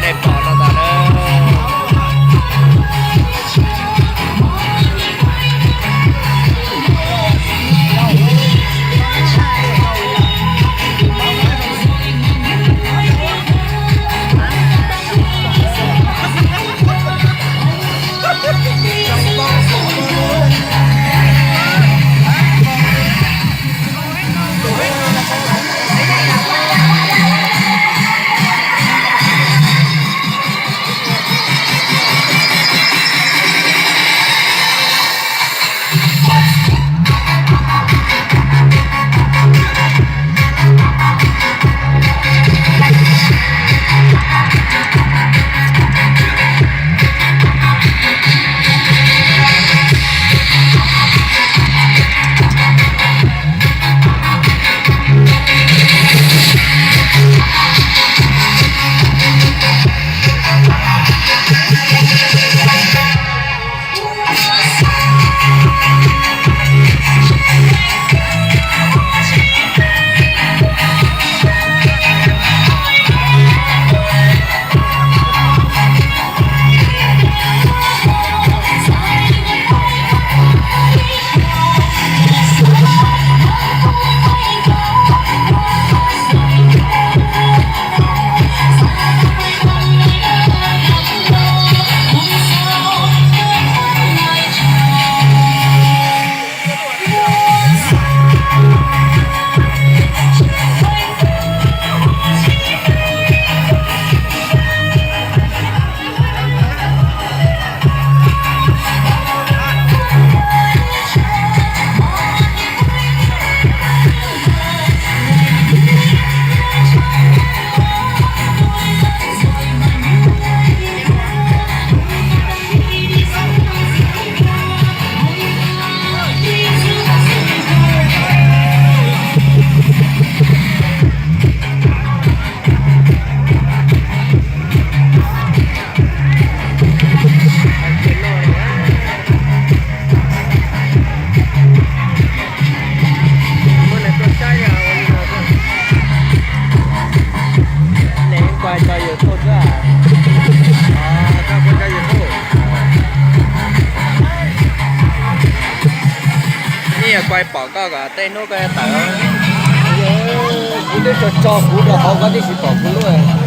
Nej pom no ntag na. Muab nws tuaj saib ua li no xwb. Nws kuaj cov YouTube xwb. Koj kuaj cov YouTube. Ib yam kuaj pom koj kom tej hnub koj tawm. Kuv twb tso tso kuv rau hauv koj tib si pom kuv lub.